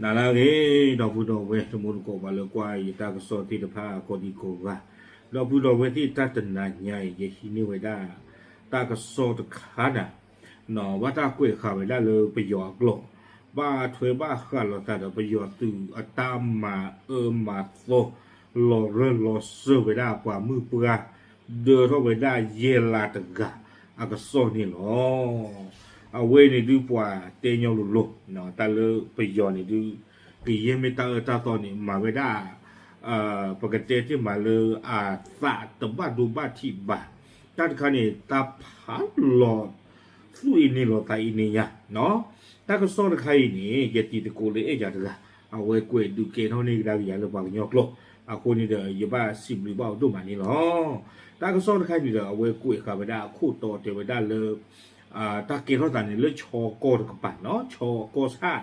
နၤလၢအဂ့ၤ ဒီပုၢ်ဒီဝဲၢ်တံၤသကိး ပှၤလၢကွၢ်ယတၢ်ကစီၣ်သ့ၣ်တဖၣ်ကိးဒံကိးဂၤ, ဒီပုၢ်ဒီဝဲၢ်သ့ၣ် တၢ်တနၤညါအံၤ ယဟံးန့ၢ်ဝဲဒၣ် တၢ်ကစီၣ်တခါန့ၣ် ဘၣ်တၢ်ကွဲးဃာ်ဝဲဒၣ်လၢပယီၤအကျိာ်, ဘၣ်ထွဲဘၣ်ဃးလိာ်သးဒီးပယီၤသုးအတၢ်မၤအၢမၤသီ လီၤရၢၢ်လီၤစၢၢ်ဝဲဒၣ်ပှၤမုၣ်ပှၢ် ဒၢထီၣ်ဝဲဒၣ်ယဲၢ်လါတဂၤအကစီၣ်န့ၣ်လီၤ. အဝဲန့ၣ်ဒုးပှၤတဲညီလိၤလိၤ, တၢ်လၢပယီၤန့ၣ်ဒုး ကယဲၢ်မ့ၢ်တၢ်အၢတၢ်သီန့ၣ် မၤဝဲဒၣ် ပကတဲတ့ၢ်မးလၢအသးတဘၣ်ဒိဘၣ်ထံးဘၣ်, တၢ်တခါန့ၣ် တၢ်ဖးလီၤ သူၣ်အ့န့ၢ်လီၤသးအ့န့ၢ်ညါ, တၢ်ကစီၣ်တခါအံၤန့ၣ် ယတံၤသကိးလၢအဲၣ်ယၤတဂၤ, အဝဲကွဲးဒုးကဲထီၣ်န့ၢ်ကဒါက့ၤယၤလၢပှၤကညီကျိာ်, အဃိန့ၣ်ဒီး ယဘၣ်စံးဘျုးဘၣ်အီၤဒိၣ်မးန့ၣ်လီၤ. တၢ်ကစီၣ်တခါန့ၣ်ဒီး အဝဲကွဲးဃာ်ဝဲဒၣ်အခိၣ်တီတဲဝဲဒၣ်လၢ တၢ်ကဲထီၣ်သးန့ၣ်လၢ ခၠီကီၢ်တကပၤနီၤ, ခၠီကီၢ်ဆၣ်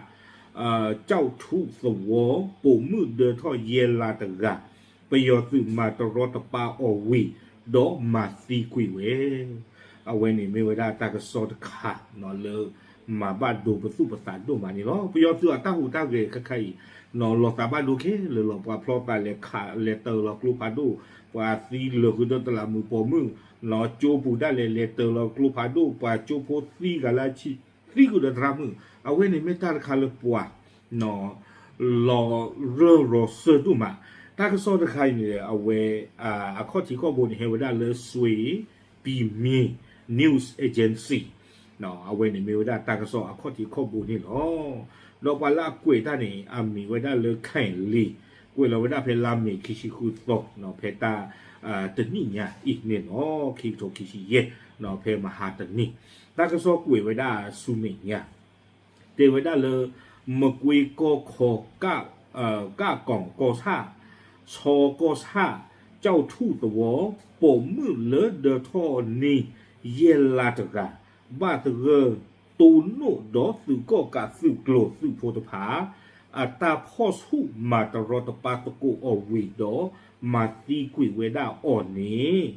ကၠီၣ်ထူသဝီ ပိာ်မုၣ်ဒၢထီၣ်ယဲၢ်လါတဂၤ, ပယီၤသုးမၤတရီတပါအီၤဝံၤ ဒီးမၤသံကွံာ်ဝဲ. အဝဲန့ၣ်မ့ၢ်ဝဲဒၣ်တၢ်ကစီၣ်တခါလၢ မၤဘၣ်ဒိပသူၣ်ပသးဒိၣ်မးန့ၣ်လီၤ. ပယီၤသုးအတၢ်ဟူးတၢ်ဂဲၤခဲခါအံၤ လီၤသးဘၣ်ဒိခဲလၢာ်လီၤ. ပှၤဖျီသးလဲၤခး လဲၤတၢၤလီၤကျိဖးဒိၣ်, ပှၤသံလၢာ်ဃုာ်ဒီးတလးမူးပိာ်မုၣ်, ကၠိပူၤဒၣ်လဲာ်လဲၤတၢၤလီၤကျိဖးဒိၣ်, ပှၤကၠိဖိသံဂၤလၢအဆံ သံဃုာ်ဒီးသရၣ်မုၣ်, အဝဲန့ၣ်မ့ၢ်တၢ်တခါလၢပှၤ လီၤရၢၢ်လီၤစၢၢ်ဒိၣ်မး. တၢ်ကစီၣ်တခါအံၤန့ၣ် အဝဲ အခီၣ်ထံးခီၣ်ဘိန့ၣ် ဟဲဝဲဒၣ်လၢ စွ့ၤပံၤမ့ၤ News Agency အဝဲန့ၣ်မ့ၢ်ဝဲဒၣ်တၢ်ကစီၣ်အခီၣ်ထံးခီၣ်ဘိန့ၣ်လီၤ. ဒီးပှၤလၢအကွဲးတၢ်န့ၣ် အမံၤဝဲဒၣ်လၢ ခဲၣ်လံၤ, ကွဲးလီၤဝဲဒၣ်ဖဲလါမ့ၤခံဆံဃုသီ ဖဲတၢ် တနံၣ်ညါအံၤန့ၣ်လီၤ. ခံကထိခံဆံယဲၢ် ဖဲမဟါတနံၤ, တၢ်ကစီၣ်ကွဲးဝဲဒၣ်ဆူမဲာ်ညါ တဲဝဲဒၣ်လၢ မကွ့ကီၢ်ခီ ကၣ်ကီၤကီၢ်ဆၣ်, ဆီကီၢ်ဆၣ်, ကၠီၣ်ထူၣ်သဝီ, ပိာ်မုၣ်လၢဒၢထီၣ်န့ၢ်ယဲၢ်လါတဂၤ, ဘၣ်သဂၢၢ်တိၢ်နီၣ်ဒီးသုးကီၣ်ကးသုးကျိၤသုးဖိတဖၣ် အတၢ်ဖီၣ်ဆူၣ်မၤတရီတပါသကိးအီၤဝံၤဒီး မၤသံကွံာ်ဝဲဒၣ်အီၤန့ၣ်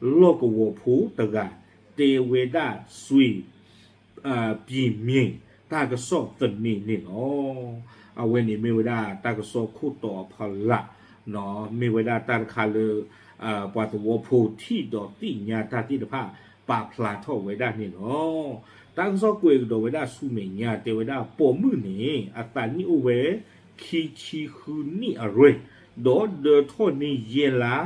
လီၢ်ကဝီၤဖိတဂၤ တဲဝဲဒၣ်စွ့ၤ ပံၤမ့ၤ တၢ်ကစီၣ်သန့န့ၣ်လီၤ. အဝဲန့ၣ်မ့ၢ်ဝဲဒၣ်တၢ်ကစီၣ်ခိၣ်တီအဖီလာ်, မ့ၢ်ဝဲဒၣ်တၢ်တခါလၢ ပှၤသဝီဖိထံၣ်ဒီးသ့ၣ်ညါတၢ်သ့ၣ်တဖၣ် ပာ်ဖျါထီၣ်ဝဲဒၣ်န့ၣ်လီၤ. တၢ်ကစီၣ်ကွဲးကဒီးဝဲဒၣ်ဆူမဲာ်ညါ တဲဝဲဒၣ်ပိာ်မုၣ်န့ၣ် အသးနံၣ်အိၣ်ဝဲ ခံဆံဃုနံၣ်အရွဲၣ်, ဒီးဒၢထီၣ်န့ၢ်ယဲၢ်လါ,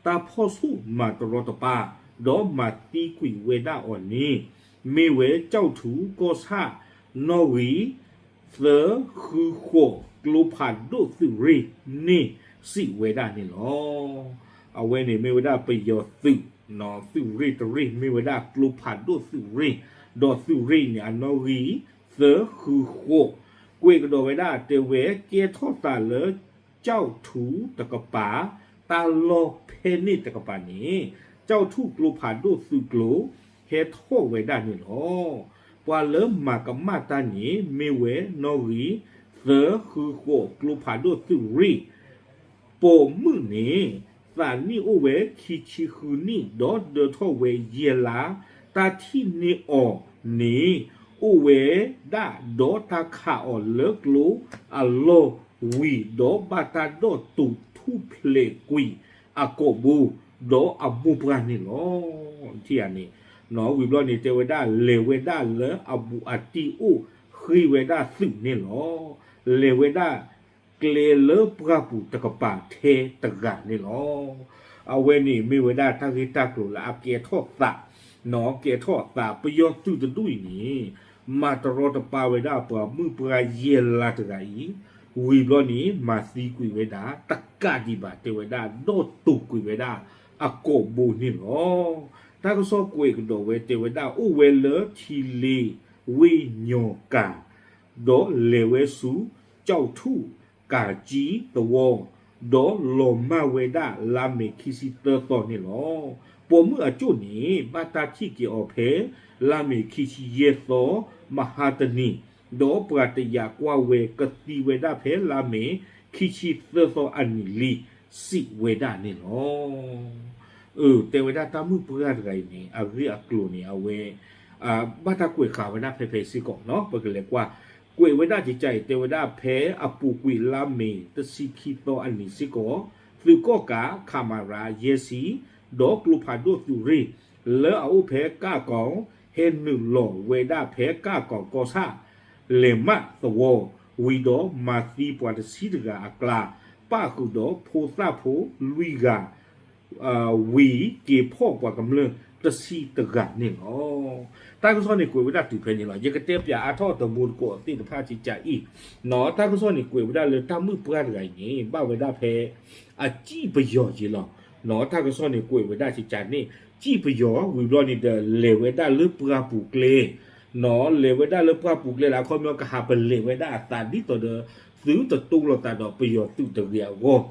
တၢ်ဖီၣ်ဆူၣ်မၤတရီတပါ ဒီးမၤသံကွံာ်ဝဲဒၣ်အီၤန့ၣ် မ့ၢ်ဝဲကၠီၣ်ထူၣ်ကီၢ်ဆၣ် နီၣ်ဂံၢ် သၢဃုဃိး ကျိဖးဒိၣ်သုးရ့ၣ်န့ၣ် စံးဝဲဒၣ်န့ၣ်လီၤ. အဝဲန့ၣ်မ့ၢ်ဝဲဒၣ်ပယီၤသုး သုးရ့ၣ်တရ့ၣ် မ့ၢ်ဝဲဒၣ်ကျိဖးဒိၣ်သုးရ့ၣ်, ဒီးသုးရ့ၣ်န့ၣ် အနီၣ်ဂံၢ် သၢဃုဃိး, ကွဲးကဒီးဝဲဒၣ်တဲဝဲကဲထီၣ်သးလၢ ကၠီၣ်ထူၣ်တကပၤ တၢ်လီၢ်ဖဲန့ၣ်တကပၤန့ၣ် ကၠီၣ်ထူၣ်ကျိဖးဒိၣ်သုးကျိၤ ဟဲထီၣ်ဝဲဒၣ်န့ၣ်လီၤ. ပှၤလၢမၤကမၣ်တၢ်န့ၣ် မ့ၢ်ဝဲနီၣ်ဂံၢ် သၢဃုဃိး ကျိဖးဒိၣ်သုးရ့ၣ် ပိာ်မုၣ်န့ၣ် သးနံၣ်အိၣ်ဝဲခံဆံဃုနံၣ် ဒီးဒၢထီၣ်ဝဲယဲၢ်လါ, တၢ်ထံၣ်န့ၢ်အီၤန့ၣ် အိၣ်ဝဲဒၣ်ဒီးတၢ်ခးအီၤလၢကျိအလီၢ်ဝံၤ ဒီးဘၣ်တၢ်ဒီၣ်တုာ်ထူၣ်ဖျဲးကွံာ်အကိာ်ဘိ ဒီးအမိၢ်ပှၢ်န့ၣ်လီၤ. ထံၣ်ဧါန့ၣ် ဝံၤဘျီန့ၣ် တဲဝဲဒၣ်လဲၤဝဲဒၣ်လၢအဘူးအတံၢ်အိၣ်ဃ့ဝဲဒၣ်သုးန့ၣ်လီၤ. လဲၤဝဲဒၣ်ကျဲလၢပှၢ်ပူၤတကပၤထဲတဂၤန့ၣ်လီၤ. အဝဲန့ၣ်မ့ၢ်ဝဲဒၣ်တၢ်ဂ့ၢ်တၢ်ကျိၤလၢအကဲထီၣ်သး, ကဲထီၣ်သး ပယီၤသုးတဒူၣ်အံၤန့ၣ် မၤတရီတပါဝဲဒၣ်ပှၤမုၣ်ပှၢ်ယဲၢ်လါတဂၤအံၤ, ဝံၤဘျီန့ၣ် မၤသံကွံာ်ဝဲဒၣ် တကးဒံးဘၣ် တဲဝဲဒၣ် ဒီၣ်တုာ်ကွံာ်ဝဲဒၣ်အကိာ်ဘိန့ၣ်လီၤ. တၢ်ကစီၣ်ကွဲးကဒီးဝဲတဲဝဲဒၣ် အိၣ်ဝဲလၢထံလ့ၤဝ့ၢ်ညီၣ်ကၤ ဒီးလဲၤဝဲဆူ ကၠီၣ်ထူၣ်ကးကံသဝီ, ဒီးလီၤမၢ်ဝဲဒၣ်လါမ့ၤခံဆံသၢသီန့ၣ်လီၤ. ပိာ်မုၣ်အကၠိၣ်န့ၣ် ဘၣ်တၢ်ထံၣ်က့ၤအီၤဖဲ လါမ့ၤခံဆံယဲၢ်သီ မဟါတနံၤ, ဒီးပှၤတယာ်ကွၢ်ဝဲကသံဝဲဒၣ်ဖဲလါမ့ၤခံဆံသၢသီအနံၤလံ စံးဝဲဒၣ်န့ၣ်လီၤ. အၢ တဲဝဲဒၣ်တၢ်မုၣ်ပှၢ်တဂၤအံၤန့ၣ် အဂ့ၢ်အကျိၤန့ၣ် အဝဲ ဘၣ်တၢ်ကွဲးဃာ်ဝဲဒၣ်ဖဲဖဲစ့ၢ်ကီးနီၤ ပကလဲၤကွၢ် ကွဲးဝဲဒၣ်ကကးအံၤ တဲဝဲဒၣ်ဖဲအပူၤကွံာ်လါမ့ၤတဆံခံသီအနံၤစ့ၢ်ကီး, သုးကီၣ်ကး ခမရ ယဲၢ်ဆံ ဒီးကျိဖးဒိၣ်သုးရ့ၣ် လၢအအိၣ်ဖဲကၣ်ကီၤ ဟဲနုာ်လီၤဝဲဒၣ်ဖဲကၣ်ကီၤကီၢ်ဆၣ် လဲၤမးသဝီ ဝံၤဒီးမၤသံပှၤတဆံတဂၤအကျါ, ပၣ်ဃုာ်ဒီးဖိသၣ်ဖိလွံၢ်ဂၤ ဝံၤက့ၤဖီၣ်ပှၤကမျၢၢ်တဆံတဂၤန့ၣ်လီၤ. တၢ်ကစီၣ်န့ၣ်ကွဲးဝဲဒၣ်တုၤဖဲန့ၣ်လီၤ. ယကတဲပၠးအါထီၣ်တမူတကိးသ့ၣ်တဖၣ်ကကးအံၤ, နီၢ် တၢ်ကစီၣ်န့ၣ်ကွဲးဝဲဒၣ်လၢတၢ်မုၣ်ပှၢ်တဂၤအံၤန့ၣ် ဘၣ်ဝဲဒၣ်ဖဲ အစံၣ်ပယီၤက့ၤလီၤ. နီၢ် တၢ်ကစီၣ်န့ၣ်ကွဲးဝဲဒၣ်ကကးန့ၣ် စံၣ်ပယီၤဝံၤဘျီန့ၣ်ဒီး လဲၤဝဲဒၣ်လၢပှၢ်ပူၤကျဲ, နီၢ် လဲၤဝဲဒၣ်လၢပှၢ်ပူၤကျဲလၢအခီပညီကဟးပလဲာ်ဝဲဒၣ်အသးဒ်သိးဒီး သုတတိလီၤသးဒီးပယီၤသုးတဂ့ၤအဂီၢ်,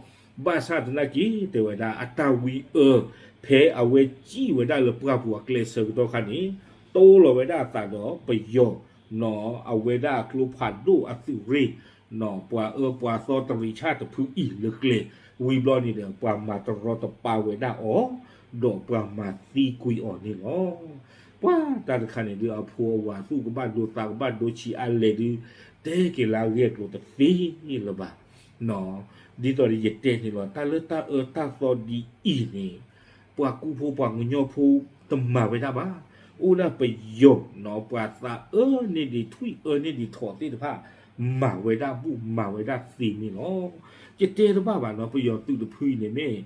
ဘၣ်ဆၣ်သနာ်က့ တဲဝဲဒၣ်အတၢ်ဝံအၢ ဖဲအဝဲစံၣ်ဝဲဒၣ်လၢပှၢ်ပူၤအကျဲဆၢကတီၢ်ခါန့ၣ် တိလီၤဝဲဒၣ်အသးဒီးပယီၤ နီၢ် အဝဲဒၣ်ကျိဖးဒိၣ်အသုးရ့ၣ် နီၢ် ပှၤအၢပှၤသီတရံးဆၣ်တဖုအံၤလၢကျဲ, ဝံၤဘျီန့ၣ်ဒီး ပှၤမၤတရီတပါဝဲဒၣ်အီၤ, ဒီးပှၤမၤသံကွံာ်အီၤန့ၣ်လီၤ. ပှၤတၢ်တခါန့ၣ်ဒုး အဖိအဝၤသူၣ်ကဘၣ်ဒိသးကဘၣ်ဒိဆံးအါလဲၣ်ဒုး တဲက့ၤလၢအဂ့ၢ်အကျိၤတသ့လၢၤဘၣ်. နီၢ် ဒ်သိးဒီးယတဲန့ၣ်လီၤ တၢ်လၢတၢ်အၢတၢ်သီဒ်အံၤန့ၣ် ပှၤကူဖိပှၤကညီဖိတမၤဝဲဒၣ်ဘၣ်. အိၣ်ဒၣ်ပယီၤ နီၢ် ပှၤသးအၢန့ၢ်ဒံးထွံၣ်အၢန့ၢ်ဒံးထိးသ့ၣ်တဖၣ် မၤဝဲဒၣ်ဘူၣ်မၤဝဲဒၣ်သ့န့ၣ်လီၤ. ယတဲတဘၣ်ဘၣ်နီၢ် ပယီၤသုးတဖုအံၤန့ၣ်မ့ၢ်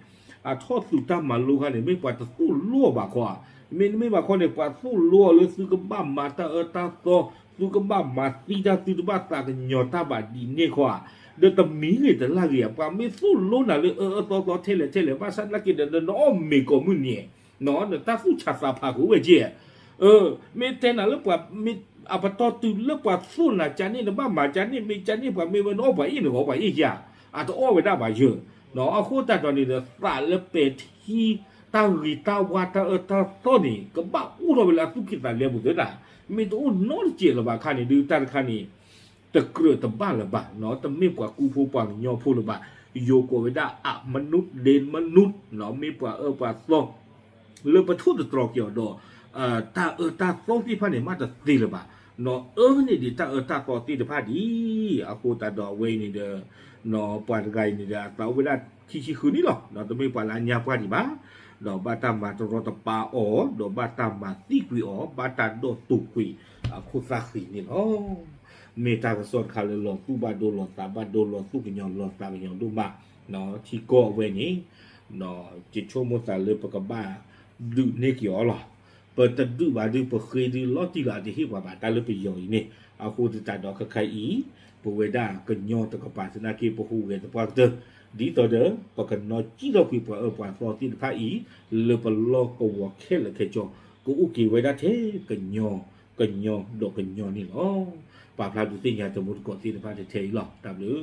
အထီၣ်သုးတၢ်မၤလိခါန့ၣ် မ့ၢ်ပှၤတသိၣ်လိအီၤဘၣ်ခီဧါ, မ့တမ့ၢ်ဘၣ်ခီန့ၣ် ပှၤသိၣ်လိအီၤလၢသုကဘၣ်မၤတၢ်အၢတၢ်သီ, သုကဘၣ်မၤသံတၢ် သုတဘၣ်သးကညီၤတၢ်ဘၣ်ဒ်န့ၣ်ခီဧါ, ဒီးတမံၤဂ့ၤတလၢ်ဂ့ၤဧါ, ပှၤမ့ၢ်သိၣ်လိနၤလၢအၢအၢသီသီထဲလဲၣ်ထဲလဲၣ် ဘၣ်ဆၣ်သနာ်က့ဒီး နအီၣ်မ့ၤကိးမုၢ်နံၤ နီၢ် နတၢ်သူၣ်ဆးသးဖးကအိၣ်ဝဲက့, မ့ၢ်တဲနၤလၢပှၤ အပတီၢ်တုၤလၢပှၤသိၣ်နၤကန့ၣ် နဘၣ်မၤကန့ၣ် မ့ၢ်ကန့ၣ်ပှၤမ့ၢ်ဝဲနအီၣ်ပှၤအ့ၣ်န့ၣ်ဂီၤပှၤအ့ၣ်ဧါ, အတအီၣ်ဝဲဒၣ်ဘၣ်ယၢၢ်, နီၢ် အဃိသတးဒီးန့ၣ်ဒီး သးလၢပဲာ်ထံ တၢ်ဂ့ၤတၢ်ဝါတၢ်အၢတၢ်သီန့ၣ် ကဘၣ်အိၣ်ထီၣ်ဝဲလၢအသူၣ်ကံၢ်သးလဲပူၤသ့ဒၣ်, မ့ၢ်တအိၣ်နီတစဲးလၢၤဘၣ်ခါန့ၣ်ဒုး တၢ်တခါန့ၣ် တကြၢးတဘၣ်လၢၤဘၣ်, နီၢ် တမ့ၢ်ပှၤကူဖိပှၤကညီဖိလၢၤဘၣ်, ယိၤကိးဝဲဒၣ်အမနုၤဒ့မနုၤ, နီၢ် မ့ၢ်ပှၤအၢပှၤသီ လၢပထိၣ်သတြီၤက့ၤအီၤဒီး တၢ်အၢတၢ်သီသ့ၣ်တဖၣ်န့ၣ် မ့ၢ်တသ့လၢၤဘၣ်, နီၢ် အၢန့ၢ်ဒံးတၢ်အၢတၢ်သီသ့ၣ်တဖၣ်ဒံး, အဃိသတးဒီးအဝဲအံၤန့ၣ်ဒီး နီၢ် ပှၤတဂၤအံၤန့ၣ်ဒီး အသးအိၣ်ဝဲဒၣ်ခံဆံဃုနံၣ်လီၤ, နီၢ် တမ့ၢ်ပှၤလၢအညါပှၢ်ဒံးဘၣ်, ဒီးဘၣ်တၢ်မၤတရီတပါအီၤ ဒီးဘၣ်တၢ်မၤသံကွံာ်အီၤ ဘၣ်တၢ်ဒီၣ်တိာ်ကွံာ်အခိၣ်သၣ်ဃံန့ၣ်လီၤ. မ့ၢ်တၢ်ကစီၣ်တခါလၢလီၤသူၣ်ဘၣ်ဒိလီၤသးဘၣ်ဒိလီၤသူၣ်ကညီၤလီၤသးကညီၤဒိၣ်မး, နီၢ် ထံကီၢ်အဝဲန့ၣ် နီၢ် ယဆိကမိၣ်သးလၢပကဘၣ်ဒုးန့ၢ်က့ၤအီၤလီၤ. ပတဒုးဘၣ်ဒုး ပဃ့ဒုးလီၤတံၢ်လီၤ အတဟ့ၣ်ပှၤဘၣ် တၢ်လၢပယီၤအံၤန့ၣ်, အဃိသတးဒီးခဲခါအံၤ ပဝဲဒၣ်ကညီတကပၤသနာ်က့ ပဟူးဂဲၤသပှၢ်ကတၢၢ် ဒ်သိးဒီး ပကနီၣ်စံၣ်ထီၣ်ကွံာ်ပှၤအၢပှၤသီသ့ၣ်တဖၣ်အံၤ လၢပလီၢ်ကဝီၤခဲလၢာ်ခဲဆ့ ကအိၣ်က့ၤဝဲဒၣ်ထဲကညီ ကညီဒီးကညီန့ၣ်လီၤ. ပာ်ဖျါဒုးသ့ၣ်ညါတမူတကိးသ့ၣ်တဖၣ်ထဲအံၤလီၤ. တၢ်ဘျုး